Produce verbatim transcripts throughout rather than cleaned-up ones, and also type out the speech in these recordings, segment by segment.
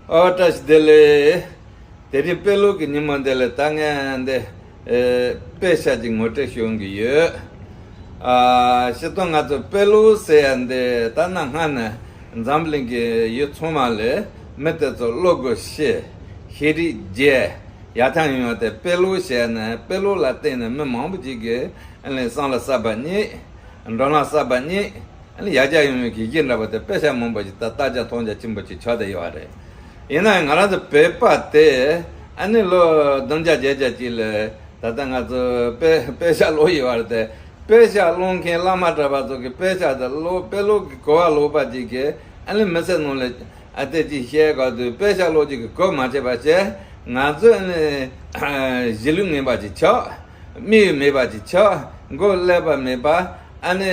ཨོ་བཀྲ་ཤིས་བདེ་ལེགས། དེ་རིང་དཔེ་ཀློག་གི་ཉིན་མོ་འདི་ལ་ད་ངས་འདི་ཨེ་དཔེ་ཆ་ཅིག་ངོ་སྤྲོད་ཞུ་གི་ཡོད། ཨ་སྤྱིར་བཏང་ང་ཚོ་དཔེ་ཀློག་ཟེར་ཡ་འདི་ད་ནང་སྔ་ནས་འཛམ་གླིང་གི་ཡུལ་ཚང་མ་ལ་མི་དེ་ཚོ་བློ་སྒོ་ཕྱེ། ཤེས་རིག་རྒྱས། ཡར་ཐོན་ཡོང་བ་དེ་དཔེ་ཀློག་བྱས་ནས་དཔེ་ཀློག་ལ་བརྟེན་ནས་མི་མང་པོ་ཅིག་གིས་ཨ་ནི་བསམ་བློ་གསར་པ་རྙེད། འགྲོ་ལམ་གསར་པ་རྙེད། ཨ་ནི་ཡར་རྒྱས་ཡོང་བའི་གི་གཞི་འདྲ་པོ་དེ་དཔེ་ཆ་མང་པོ་ཞིག་ད་ལྟ་རྒྱ་མཐོང་རྒྱ་ཆེན་པོ་ཅིག་ཆགས་བསྡད་ཡོད་རེད། ཡིན་ན་ང་རང་ཚོ་བོད་པ་དེ་ཨ་ནི་ལོ་བདུན་བརྒྱ་བརྒྱད་བརྒྱ་ཅིག་ལ་ད་ལྟ་ང་ཚོ་དཔེ་དཔེ་ཆ་ཀློག་ཡོད་རེད་དེ། དཔེ་ཆ་ཀློག་མཁན་བླ་མ་གྲྭ་པ་ཚོ་གི་དཔེ་ཆ་དེ་ཀློག་དཔེ་ཀློག་གི་གོ་བ་ལོག་པ་ཅིག་གིས་ཨ་ནི་མི་ཚེ་ནང་ལ་ཨ་དེ་ཅིག་བཤད་ག་དུས་དཔེ་ཆ་ཀློག་ཅིག་གི་གོ་མ་ཆོད་པ་བྱས། ང་ཚོ་ཨ་ནི་གཞིས་ལུས་ངན་པ་ཅིག་ཆགས། མིག་ཡོད་མེད་པ་ཅིག་ཆགས། མགོ་ཀླད་པ་མེད་པ། ཨ་ནི་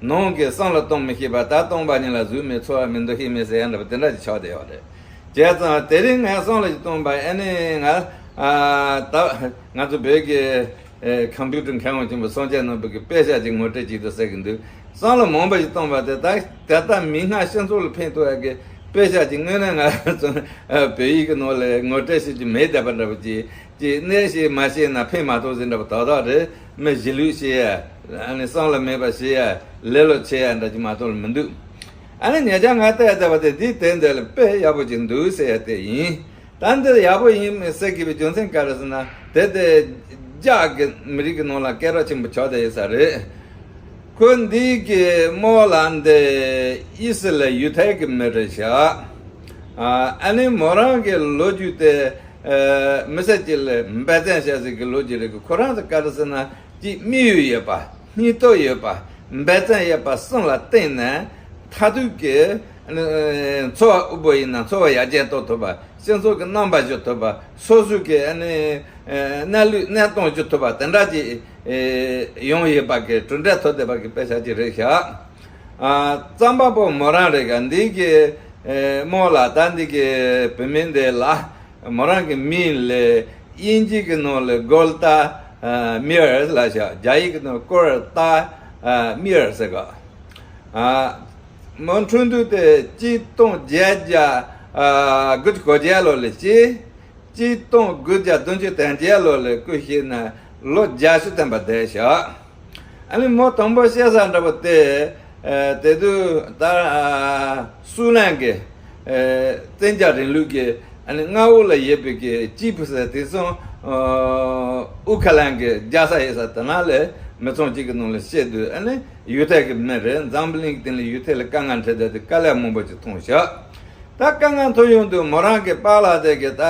ནང་གི་བསམ་བློ་གཏོང་མི་ཤེས་པ། ད་སྟོང་པ་ཉིད་ལ་གཟུགས་མེད་ཚོར་བ་མེད་འདུ་ཤེས་མེད་ཟེར་ཡ་འདྲ་པོ་དེ་འདྲ་ཅིག་ཆགས་བསྡད་ཡོད་རེད། བྱས་ཙང་དེ་རིང་ངས་བསམ་བློ་ཞིག་གཏོང་པ་ཨ་ནི་ང་ཨ་ད་ང་ཚོ་བོད་ཀྱི་ཨེ་ཀམ་པུ་ཊར་མཁས་དབང་ཆེན་པོ་སངས་རྒྱས་ནོར་བུ་གི་དཔེ་ཆ་ཅིག་ངོ་སྤྲོད་བྱེད་དུ་ཟེར་གི་འདུག་བསམ་བློ་མང་པོ་ཞིག་གཏོང་པ་དེ་ད་ད་ལྟ་མིག་སྔར་སྤྱི་ཚོགས་ལ་ཕན་ཐོགས་ཡ་གི་དཔེ་ཆ་ཅིག་དངོས་གནས་ང་ཚོ་བོད་ཡིག་གི་ནང་ལ་ངོ་སྤྲོད་བྱེད་རྒྱུ་མེད་བསྡད་པ་འདྲ་པོ་ཅིག་ཅིག་གནས་ཤིག་མ་ཤེས་ན་ཕན་མ་ཐོགས་ཟིན་འདྲ་པོ་ཏག་ཏག་རེད། མི་གཞིས་ལུས་ཤེས་ཡ། ཨ་ནི་བསམ་བློ་མེད་པ་ཤེས་ཡ། ལེ་ལོ་བྱེད་ཡ་འདྲ་ཅིག་མ་གཏོགས་ལ་མི་འདུག་ཨ་ནི་ཉེ་ཆར་ང་བལྟས་བལྟས་པ་དེ་འདིའི་དེབ་འདི་ལ་དཔེ་ཡག་པོ་ཅིག་འདུག་ཟེར་ཡ་དེ་ཡིན། ད་འདི་ཡག་པོ་ཡིན་མིན་ཟེར་དགོས་པའི་རྒྱུ་མཚན་ག་རེ་ཟེར་ན། དེ་དེ་རྒྱ་གི་མི་རིགས་ཀྱི་ནང་ལ་སྐད་གྲགས་ཆེན་པོ་ཆགས་བསྡད་ཡོད་ས་རེད། ཁོ་འདི་གི་རྨོ་ལགས་འདི་ཨི་སི་ལ་ཡུ་ཐའི་གི་མི་རེད་ཤག་ཨ་ནི་མོ་རང་གི་ལོ་རྒྱུས་དེ་མི་ཚེ་གཅིག་ལ་འབད་བརྩོན་བྱས་ཟིག་གི་ལོ་རྒྱུས་རེད་གི། ཁོ་རང་ཚོ་ག་རེ་ཟེར་ན་གཅིག་དམིགས་ཡུལ་ཡོད་པ། སྙིང་སྟོབས་ཡོད་པ། འབད་བརྩོན་ཡོད་པ་གསུམ་ལ་བརྟེན་ནས་མཐར་ཐུག་གི་འཚོ་བ་དབུལ་པོ་ཡིན་ན་འཚོ་བ་ཡར་རྒྱས་གཏོང་ཐུབ་པ། སྤྱི་ཚོགས་ཀྱི་རྣམ་པ་ཞུ་ཐུབ་པ། སོ་སོ་གི་ཨ་ནི་ཨེ་གནས་ལུགས་གནས་སྟངས་ཞུ་ཐུབ་པ་དེ་འདྲ་ཅིག་ཨེ་ཡོང་ཡོད་པ་གི་གྲུབ་འབྲས་ཐོབ་བསྡད་པ་གི་དཔེ་ཆ་ཅིག་རེད་ཤག་ཨ་རྩོམ་པ་པོ་མོ་རང་རེད་ག་འདི་གི་ཨེ་རྨོ་ལགས། ད་འདི་གི་བུད་མེད་འདི་ལ་མོ་རང་གི་མིང་ལ་དབྱིན་ཇི་གི་ནང་ལ་གོལ་ཏ་ཨ་མིར་ལབ་ཤག་རྒྱ་ཡིག་གི་ནང་གོལ་ཏ་ཨ་མིར་ཟེར་ག་ཨ་མོ་འཁྲུངས་དུས་དེ་གཅིག་སྟོང་བརྒྱད་བརྒྱ་ཨ་དགུ་བཅུ་གོ་བརྒྱད་ལོ་ལ་སྐྱེས། གཅིག་སྟོང་དགུ་བརྒྱ་བདུན་ཅུ་དོན་བརྒྱད་ལོ་ལ་སྐུ་གཤེགས་ནས་ལོ་བརྒྱད་ཅུ་ཐམ་པ་འདས་ཤག་ཨ་ནི་མོ་དང་པོ་སྐྱེས་ས་འདྲ་པོ་དེ་ཨ་དེ་དུས་ད་ཨ་སུའུ་ལན་གྱི་ཨ་བཙན་རྒྱལ་རིང་ལུགས་ཀྱི་ཨ་ནི་མངའ་འོག་ལ་ཡོད་པའི་གི་ཅི་ཕུ་ཟེར་དེ་ཚོ་ཨ་ཨུ་ཁ་ལན་གྱི་རྒྱལ་ས་ཡོད་ས་དེ་ན་ལ་མི་ཚང་གཅིག་གི་ནང་ལ་སྐྱེས་དུས། ཨ་ནི་ཡུ་ཐའི་གི་མི་རེད། འཛམ་བུ་གླིང་གི་སྟེང་ལ་ཡུ་ཐའི་ལ་དཀའ་ངལ་འཕྲད་བསྡད་དུས་དཀའ་ལས་མང་པོ་ཅིག་མཐོང་ཤག་ད་དཀའ་ངལ་མཐོང་ཡོང་དུས་མོ་རང་གི་པཱ་ལགས་དེ་གི་ད་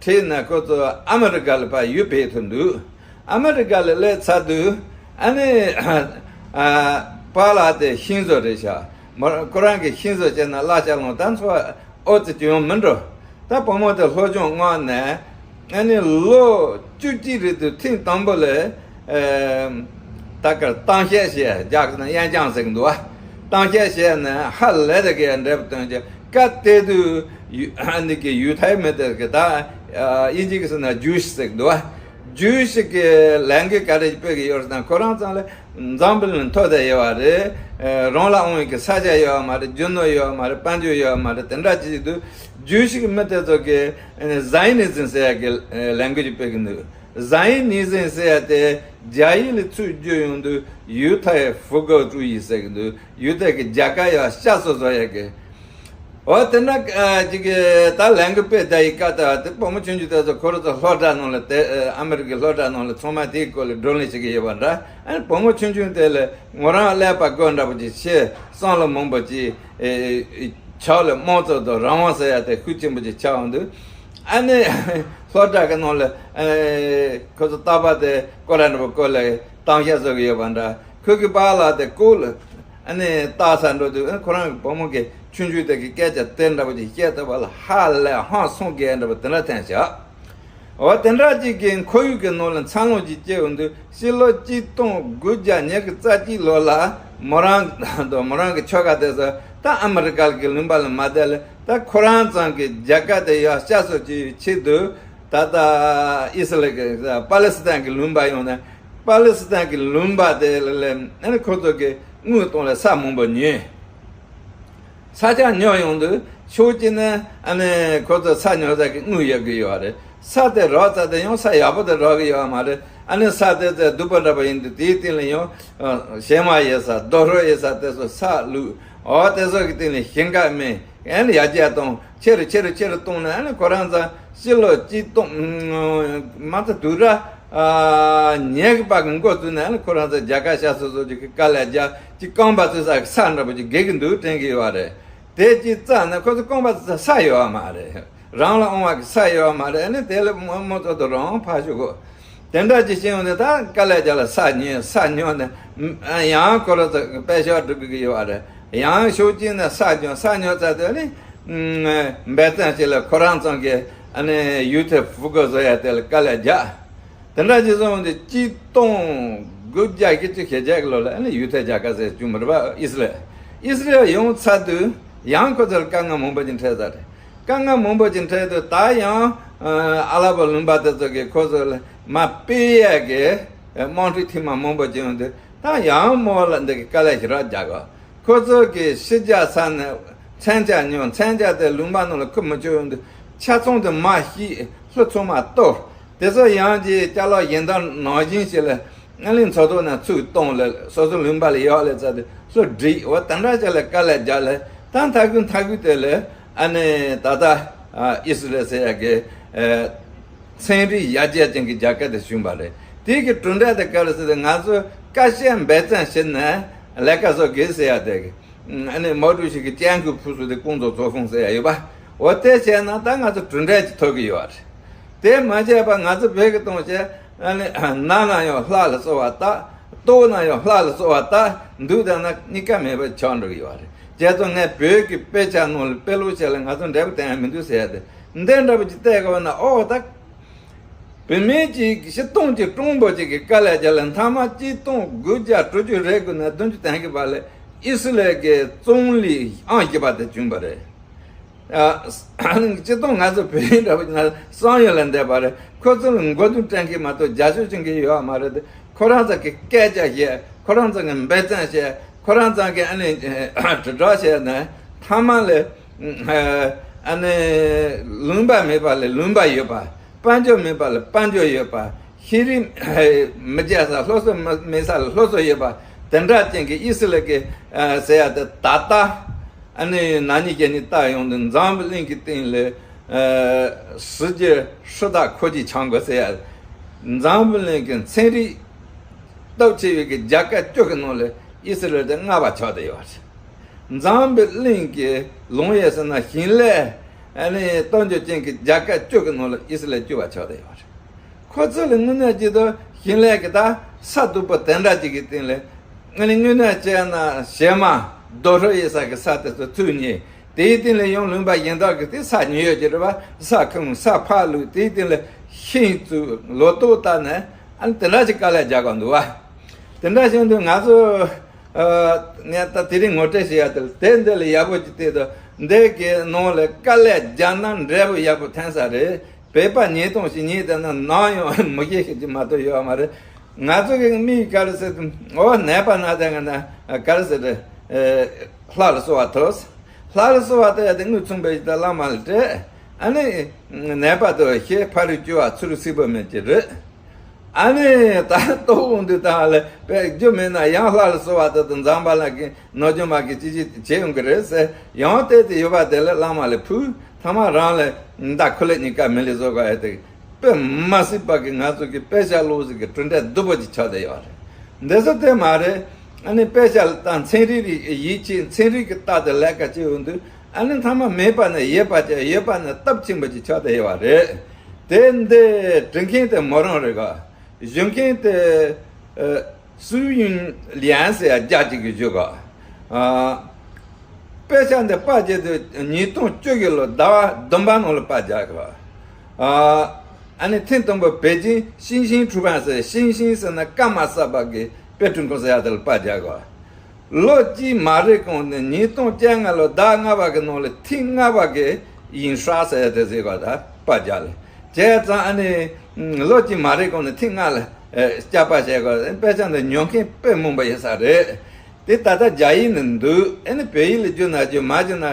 ཁྲིད་ནས་ཁོ་ཚོ་ཨ་མི་རི་ཀ་ལ་ཕར་ཡུལ་ཕེབས་ཐུབ་འདུག་ཨ་མི་རི་ཀ་ལ་སླེབས་ཚར་དུས་ཨ་ནི་ཨ་པཱ་ལགས་དེ་ཤིང་བཟོ་རེད་ཤག་མོ་ཁོ་རང་གི་ཤིང་བཟོ་བྱས་ན་གླ་ཆ་ལོངས། ད་འཚོ་བ་ཨོ་ཙི་ཅི་ཡོང་མི་འགྲོ། ད་བུ་མོ་དེ་སློབ་སྦྱོང་མངགས་ནས་ཨ་ནི་ལོ་བཅུ་གཅིག་རིང་དུ་ཐེངས་དང་པོ་ལ་ཨེ་ད་གར་གཏམ་བཤད་བྱས། རྒྱ་གི་ན་དབྱེན་སྦྱོང་ཟེར་གི་འདུག་བ། གཏམ་བཤད་བྱས་ནས་ཧ་ལས་དེ་གའི་འབྲས་བུ་ཐོན་ཅིག་སྐབས་དེ་དུས་ཡུ་ཨ་ནི་གི་ཡུ་ཐའི་མི་དེ་གི་ད་ཨ་དབྱིན་ཇི་གི་ཟེར་ན་ཇུའུ་ཤི་ཟེར་གི་འདུག་བ། ཇུའུ་ཤི་གི་ལས་འགུལ་ག་རེ་སྤེལ་གི་ཡོད་ཟེར་ན། ཁོ་རང་ཚང་ལ་འཛམ་བུ་གླིང་ཐོར་བསྡད་ཡོད་པ་རེད། ཨེ་རང་ལ་དབང་བའི་གི་ས་ཆ་ཡོད་པ་མ་རེད། རྒྱུ་ནོར་ཡོད་པ་མ་རེད། དཔལ་འབྱོར་ཡོད་པ་མ་རེད། དེ་འདྲ་ཅིག་འདུག་ཇུའུ་ཤི་གི་མི་དེ་ཚོ་གི་ཨེ་ཟ་ཡི་ནི་ཛིམ་ཟེར་ཡ་གི་ཨེ་ལས་འགུལ་ཅིག་སྤེལ་གི་འདུག་ཟ་ཡི་ནི་ཛིམ་ཟེར་ཡ་དེ་རྒྱ་ཡིག་ལ་ཚུར་བསྒྱུར་ཡོང་དུས་ཡུ་ཐའི་ཧྥུ་གོ་ཀྲུའུ་ཡི་ཟེར་གི་འདུག་ཡུ་ཐའི་གི་རྒྱལ་ཁབ་ཡར་བསྐྱར་གསོ་བཟོ་ཡ་གི། འོ་དེ་འདྲ་ཨ་ཅིག་གི་ད་ལས་འགུལ་སྤེལ་བསྡད་ཡི་སྐབས་དེ་བ་དེ་བུ་མོ་ཆུང་ཆུང་དེ་ཚོ་ཁོ་རང་ཚོ་སློབ་གྲྭ་ནང་ལ་དེ་ཨ་མི་རི་ཀའི་སློབ་གྲྭ་ནང་ལ་ཚང་མ་དེའི་སྐོར་ལ་བགྲོ་གླེང་བྱེད་ཀྱི་ཡོད་པ་འདྲ། ཨ་ནི་བུ་མོ་ཆུང་ཆུང་དེ་ལ་མོ་རང་ཀླད་པ་སྒོ་འདྲ་པོ་ཅིག་ཕྱེ། བསམ་བློ་མང་པོ་ཅིག་ཨེ་ཨེ་ཆགས་ལ་དམངས་གཙོ་དང་རང་དབང་ཟེར་ཡ་དེ་ཤུགས་ཆེན་པོ་ཅིག་ཆགས་འོང་དུས། ཨ་ནི་སློབ་གྲྭ་གི་ནང་ལ་ཨེ་ཁོ་ཚོ་རྟག་པར་དེ་སྐོར་ར་འདྲ་པོ་སྐོར་ལ་གཏམ་བཤད་བཟོ་གི་ཡོད་པ་འདྲ། ཁོ་གི་པཱ་ལགས་དེ་སྐོར་ལ་ཨ་ནི་ལྟ་ས་འགྲོ་དུས། ཨ་ཁོ་རང་གི་བུ་མོ་གི་ཆུང་ཆུང་དེ་གི་སྐད་ཆ་དེ་འདྲ་པོ་ཅིག་བཤད་ཐུབ་པ་ལ་ཧ་ལས་ཧང་སངས་གི་འདྲ་པོ་དེ་འདྲ་ཐོན་ཤག་འོ་དེ་འདྲ་ཅིག་གི་ཁོར་ཡུག་གི་ནང་ལ་འཚར་ལོངས་ཅིག་སྐྱེ་ཡོང་དུས། ཕྱི་ལོ་གཅིག་སྟོང་དགུ་བརྒྱ་ཉི་ཤུ་རྩ་གཅིག་ལོ་ལ་མོ་རང་དང་མོ་རང་གི་ཁྱོ་ག་དེ་ཚོ་ད་ཨ་མི་རི་ཀ་གི་ལུང་པ་ལ་མ་བསྡད་ལ། ད་ཁོ་རང་ཚང་གི་རྒྱལ་ཁབ་དེ་ཡར་བསྐྱར་གསོ་ཅིག་ཆེད་དུ་ད་ལྟ་ཨི་སི་རལ་གི་པ་ལི་སི་ཐན་གི་ལུང་པ་ཡོང་ནས། པ་ལི་སི་ཐན་གི་ལུང་པ་དེ་ལ་ཨ་ནི་ཁོ་ཚོ་གི་དངུལ་གཏོང་ལ་ས་མང་པོ་ཉོས། ས་ཆ་ཉོ་ཡོང་དུས་ཕྱོགས་གཅིག་ནས་ཨ་ནི་ཁོ་ཚོ་ས་ཉོ་ས་གི་དངུལ་ཡོད་གི་ཡོད་རེད། ས་དེ་རག་ཙང་དེ་ཡང་ས་ཡག་པོ་དེ་རག་གི་ཡོད་མ་རེད། ཨ་ནི་ས་དེ་ཚོ་སྡུག་པ་འདྲ་པོ་ཡིན་དུས་དེའི་སྟེང་ལ་ཡང་ཞལ་མ་ཡོད་ས་རྡོ་རོ་ཡོད་ས་དེ་ཚོ་ས་བླུགས། འོ་དེ་ཚོ་གི་སྟེང་ལ་ཞིང་ཁ་སྨིན། ཨ་ནི་ཡར་རྒྱས་གཏོང་། ཆེ་རུ་ཆེ་རུ་ཆེ་རུ་གཏོང་ནས་ཨ་ནི་ཁོ་རང་ཚོ་ཕྱི་ལོ་གཅིག་སྟོང་མ་ཚད་དུས་ར་ཉེ་གི་བར་གི་འགོ་བཙུགས་ནས་ཨ་ནི་ཁོ་རང་ཚོ་རྒྱལ་ཁབ་ཤ་སོ་སོ་ཅིག་གི་དཀའ་ལས་རྒྱག་ཅིག་རྐང་པ་བཙུགས་ས་གི་ས་འདྲ་པོ་ཅིག་དགོས་ཀྱི་འདུག་དྲན་གྱི་ཡོད་རེད། དེ་ཅིག་བཙལ་ནས་ཁོ་ཚོ་རྐང་པ་བཙུགས་ས་ས་ཡོད་མ་རེད། རང་ལ་དབང་བ་གི་ས་ཡོད་མ་རེད། ཨ་ནི་དེ་ལ་མོ་མོ་ཚོ་དུ་རང་ཕར་ཞུགས་དགོས། དེ་འདྲ་ཅིག་བྱས་ཡོང་དུས་ད་དཀའ་ལས་རྒྱག་ལ་ས་ཉོས། ས་ཉོས་ནས་ཡང་ཁོ་རང་ཚོ་དཔེ་ཤོག་སྒྲིག་གི་ཡོད་རེད། ཡང་ཕྱོགས་གཅིག་ནས་ས་ཉོས། ས་ཉོས་ཚར་དུས་ནི་འབད་བརྩོན་བྱས་ལ་ཁོ་རང་ཚོ་གི་ཨ་ནི་ཡུལ་ཐེ་ཧྥུ་གོ་བཟོ་ཡ་དེ་ལ་དཀའ་ལས་རྒྱག་དེ་འདྲ་ཅིག་སོང་དུས་གཅིག་སྟོང་དགུ་བརྒྱ་བཞི་བཅུ་ཞེ་བརྒྱད་ཀྱི་ལོ་ལ་ཨ་ནི་ཡུལ་ཐེ་རྒྱལ་ཁབ་ཟེར་བྱུང་མ་རེད་པ། ཨི་སི་རེལ། ཨི་སི་རེལ་ཡོང་ཚར་དུས་ཡང་ཁོ་ཚོར་དཀའ་ངལ་མང་པོ་ཅིག་འཕྲད་ཚར་རེད། དཀའ་ངལ་མང་པོ་ཅིག་འཕྲད་དུས་ད་ཡང་ཨ་ལ་པོ་ལུང་པ་དེ་ཚོ་གིས་ཁོ་ཚོ་ལ་མར་སྤེལ་ཡས་ཀྱི་དམག་འཁྲུག་ཐེངས་མ་མང་པོ་ཅིག་ཡོང་དུས་ད་ཡང་མོ་ལ་འདི་གི་དཀའ་ལས་ཞེ་དྲག་རྒྱག་གོ། ཁོ་ཚོ་གིས་ཕྱི་རྒྱལ་ས་ནས་མཚོན་ཆ་ཉོ། མཚོན་ཆ་དེ་ལུང་པ་ནང་ལ་ཁུར་མི་ཆོག་ཡོང་དུས་ཆ་ཚང་དེ་མར་བཤིག་ལྷུ་ཚང་མ་གཏོར། དེ་ཚོ་ཡང་ཅིག་ཅ་ལག་གཞན་དག་ནང་བཞིན་བྱས་ལ་ཨ་ནི་མཚོ་ཐོག་ནས་ཚུར་གཏོང་ལ་སོ་སོ་ལུང་པ་ལ་ཡོད་ལ་ཚར་དུས་ལྷུ་བསྒྲིགས། འོ་དེ་འདྲ་བྱས་ལ་དཀའ་ལས་རྒྱག་ལ་ད་མཐའ་ཁུལ་མཐའ་ཁུལ་དེ་ལ་ཨ་ནི་ད་ལྟ་ཨ་ཨི་སི་རེལ་ཟེར་ཡ་གི་ཨ་ཚན་རིག་ཡར་རྒྱས་ཅན་གྱི་རྒྱལ་ཁབ་དེ་བྱུང་བ་རེད། དེ་གི་གྲུབ་འབྲས་དེ་ག་རེ་ཟེར་ན་ང་ཚོ་དཀའ་སྤྱད་འབད་བརྩོན་བྱས་ནས་ལས་ཀ་བཟོ་དགོས་ཟེར་ཡ་དེ་གི་ཨ་ནི་毛主席的艰苦朴素的工作作风ཟེར་ཡ་ཡོད་པ། འོ་དེ་བྱས་ན་ད་ང་ཚོ་གྲུབ་འབྲས་ཅིག་ཐོབ་ཀྱི་ཡོད་རེད། དེ་མ་བྱས་པ་ང་ཚོ་བོད་ཀྱི་གཏོང་བྱས་ཨ་ནི་ན་ན་ཡང་ལྷ་ལ་གསོལ་བ་བཏབ། ལྟོགས་ན་ཡང་ལྷ་ལ་གསོལ་བ་བཏབ། འདུག་བསྡད་ན་གཉིས་ཀ་མེད་པ་ཆགས་འགྲོ་གི་ཡོད་རེད། བྱས་ཙང་ངས་བོད་ཀྱི་དཔེ་ཆ་ནང་ལ་དཔེ་ཀློག་བྱས་ལ་ང་ཚོ་འབྲས་བུ་དེ་ཡང་མི་འདུག་ཟེར་ཡ་དེ་འདི་འདྲ་པོ་ཅིག་བལྟས་དགོས་ན། ཨོ་ད་བུད་མེད་ཅིག་ཕྱི་སྟོང་གཅིག་སྤྲང་པོ་ཅིག་གི་དཀའ་ལས་རྒྱག་ལ་མཐའ་མ་གཅིག་སྟོང་དགུ་བརྒྱ་དྲུག་ཅུ་རེ་དགུ་ནས་བདུན་ཅུ་དོན་བཞི་བར་ལ་ཨི་སི་རེལ་གྱི་ཙུང་ལི་ཨང་བཞི་པ་དེ་བྱུང་བ་རེད། ཨ་སྤྱིར་བཏང་ང་ཚོ་བོད་རིགས་འདྲ་པོ་ཡིན་ན་བསམ་ཡུལ་ལས་འདས་པ་རེད། ཁོ་ཚོ་ལ་མགོ་རྟིང་སྤྲད་མཁན་མ་གཏོགས་རྒྱབ་སྐྱོར་བྱེད་མཁན་ཡོད་མ་རེད་དེ། ཁོ་རང་ཚོ་གི་སྐད་ཆ་བཤད། ཁོ་རང་ཚོ་གི་འབད་བརྩོན་བྱས། ཁོ་རང་ཚོ་གི་ཨ་ནི་དྲིལ་བསྒྲགས་བྱས་ནས་མཐའ་མ་ལ་ཨ་ནི་ལུང་པ་མེད་པ་ལ་ལུང་པ་ཡོད་པ། དཔལ་འབྱོར་མེད་པ་ལ་དཔལ་འབྱོར་ཡོད་པ། ཤེས་རིག་མི་རྒྱས་ས་སློབ་གསོ་མི་མེད་ས་ལ་སློབ་གསོ་ཡོད་པ། དེ་འདྲ་ཅན་གྱི་ཨི་སི་རེལ་གྱི་ཟེར་ཡ་དེ་ད་ལྟ། ཨ་ནི་ན་ནིང་གཞེས་ནིང་བལྟས་ཡོང་དུས་འཛམ་བུ་གླིང་གི་སྟེང་ལ་ཨ་ཟུར་བརྒྱུད་ཧྲི་ཏ་ཁོ་ཅིག་ཆགས་དགོས་ཟེར་ཡ། འཛམ་བུ་གླིང་གི་ཚན་རིག་སྟོབས་ཆེ་བའི་གི་རྒྱལ་ཁབ་བཅུ་གི་ནང་ལ་ཨི་སི་རེལ་དེ་ལྔ་པ་ཆགས་བསྡད་ཡོད་རེད། འཛམ་བུ་གླིང་གི་ལོང་ཡས་ཟེར་ན་ཞིང་ལས་ཨ་ནི་སྟོབས་འབྱོར་ཅན་གྱི་རྒྱལ་ཁབ་བཅུ་གི་ནང་ལ་ཨི་སི་རེལ་བཅུ་པ་ཆགས་བསྡད་ཡོད་རེད། ཁོ་ཚོ་ལ་དངོས་གནས་ཅིག་ཏུ་ཞིང་ལས་ཀྱི་ད་ས་སྡུག་པོ་དེ་འདྲ་ཅིག་གི་སྟེང་ལ་ཨ་ནི་དངོས་གནས་བྱས་ན་བྱེ་མ་རྡོ་ཧྲུག་ཡོད་ས་གི་ས་དེ་ཚོ་ཚུར་ཉོས། དེའི་སྟེང་ལ་ཡང་ལུང་པ་གཞན་དག་གི་དེ་ས་ཉོས་ཡོད་ཀྱི་རེད་པ། ས་ཁུངས་ས་ཕར་བླུགས། དེའི་སྟེང་ལ་ཤིང་བཙུགས། ལོ་ཏོག་བཏབ་ནས་ཨ་ནི་དེ་འདྲ་ཅིག་དཀའ་ལས་རྒྱག་གི་འདུག་བ། དེ་འདྲ་བྱུང་དུས་ང་ཚོ་ཨ་ངས་ད་དེ་རིང་ངོ་སྤྲོད་བྱེད་ཡ་དེ་ལ་དེ་འདི་ལ་ཡག་པོ་ཅིག་བལྟས་དུས་འདི་གི་ནང་ལ་དཀའ་ལས་རྒྱག་ན་འབྲས་བུ་ཡག་པོ་ཐོན་ས་རེད། བོད་པ་ཉིས་སྟོང་ཞིག་ཉིས་དེ་ན་ནམ་ཡང་མི་ཤེས་ཤེས་ཀྱི་མ་གཏོགས་ཡོད་མ་རེད། ང་ཚོ་གི་མིས་ག་རེ་ཟེར་དུས། འོ་ནད་པ་ན་དེ་ང་ན་ག་རེ་ཟེར་དུས། ལྷ་ལ་གསོལ་བ་ཐོབ། ལྷ་ལ་གསོལ་བ་ཐོབ་ཡ་དེ་དངུལ་མཚུངས་པའི་ཞིག་ད་བླ་མ་ལ་སྤྲད། ཨ་ནི་ནད་པ་དེ་ཤེས་ཕ་རུ་བཅུ་བ་ཚུར་སིག་པ་མེད་ཀྱི་རེད། ཨ་ནི་ད་ལྟོགས་འོང་དུས་ད་ལས་པས་རྒྱུ་མེད་ན་ཡང་ལྷ་ལ་གསོལ་བ་ཐོབ་དང་འཛམ་བུ་གླིང་གི་ནོར་རྒྱུན་མ་གི་ཅི་ཅི་བྱེད་ཡོང་གི་རེད་ཟེར། ཡང་བལྟས་ཏེ་ཡོད་པ་དེ་ལས་བླ་མ་ལ་ཕུལ། ཐ་མ་རང་ལ་མདའ་ཁུ་ལེ་གཉིས་ཀ་མི་ལི་བཟོ་ག་ཡ་དེ་དཔེ་མ་སྲིད་པ་གི་ང་ཚོ་གི་དཔེ་ཆ་ཀློག་ཟིག་གི་གྲུབ་འབྲས་སྡུག་པོ་ཅིག་ཆགས་བསྡད་ཡོད་རེད། འདི་ཚོ་དེ་མ་རེད། ཨ་ནི་དཔེ་ཆ་ལ་ད་ཚན་རིག་རིག་ཡིད་ཆེས། ཚན་རིག་གི་རྟགས་དེ་ལས་ཀ་བྱེད་ཡོང་དུས་ཨ་ནི་ཐ་མ་མེད་པ་ནས་ཡོད་པ་བྱས། ཡོད་པ་ནས་སྟོབས་ཆེན་པོ་ཅིག་ཆགས་བསྡད་ཡོད་རེད། དེ་འདི་འབྲི་མཁན་དེ་མོ་རང་རེད་ག་ཞུ་མཁན་དེ་ཨ། སུའུ་ཡུན་ལིན་ཟེར་ཡ་རྒྱ་གཅིག་གི་བཞུགས་ག་ཨ། དཔེ་ཆ་འདི་པར་རྒྱག་དུས་ཉིས་སྟོང་བཅུ་བཞི་ལོ་ཟླ་བ་བདུན་པ་ནང་ལ་པར་རྒྱག་ག་ཨ། ཨ་ནི་ཐེངས་དང་པོ་པེ་ཅིང་ཤིང་ཤིང་ཁྲུའུ་པན་ཟེར། ཤིང་ཤིང་ཟེར་ན་སྐར་མ་གསར་པ་གི་དཔེ་སྐྲུན་ཁང་ཟེར་ཡ་དེ་ལ་པར་རྒྱག་ག་ལོ་གཅིག་མ་རེད་གོང་ནས་ཉིས་སྟོང་བཅོ་ལྔ་ལོ་ཟླ་ལྔ་པ་གི་ནང་ལ་ཐེངས་ལྔ་པ་གི་ཡིན་ཧྲ་ཟེར་ཡ་དེ་ཟེར་ག་ད་པར་རྒྱག་ལ། བྱས་ཙང་ཨ་ནི་ལོ་གཅིག་མ་རེད་གོང་ནས་ཐེངས་ལྔ་ལ་ཨ་སྐྱག་པ་བྱས་ག་དཔེ་ཆ་འདི་ཉོ་མཁན་དཔེ་མང་པོ་ཡོད་ས་རེད། དེ་ད་ལྟ་རྒྱ་ཡིག་ནས་འདུག་ཨ་ནི་བོད་ཡིག་ལ་བསྒྱུར་ན་བསྒྱུར་མ་བསྒྱུར་ན།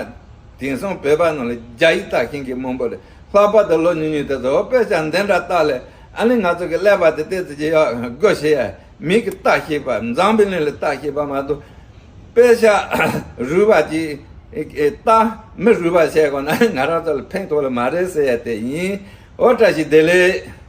དེང་སང་བོད་པ་ནང་ལ་རྒྱ་ཡིག་ལྟ་མཁན་གྱི་མང་པོ་རེད། ལྷག་པར་དུ་ལོ་ཉུང་ཉུང་དེ་ཚོ་དཔེ་ཆ་འདི་འདྲ་ལྟ་ལས། ཨ་ནི་ང་ཚོ་གི་ཀླད་པ་དེ་ཏོག་ཙམ་ཅིག་ཡག་དགོས་ཤེས་ཡ། མི་གི་ལྟ་ཤེས་པ། འཛམ་བུ་གླིང་ལ་ལྟ་ཤེས་པ་མ་གཏོགས། དཔེ་ཆ་རུལ་བ་ཅིག་ལྟ། མི་རུལ་བ་བྱས་གོ་ན་ང་རང་ཚོ་ལ་ཕན་ཐོགས་ལ་མ་རེད་ཟེར་ཡ་དེ་ཡིན། འོ་བཀྲ་ཤིས་བདེ་ལེགས།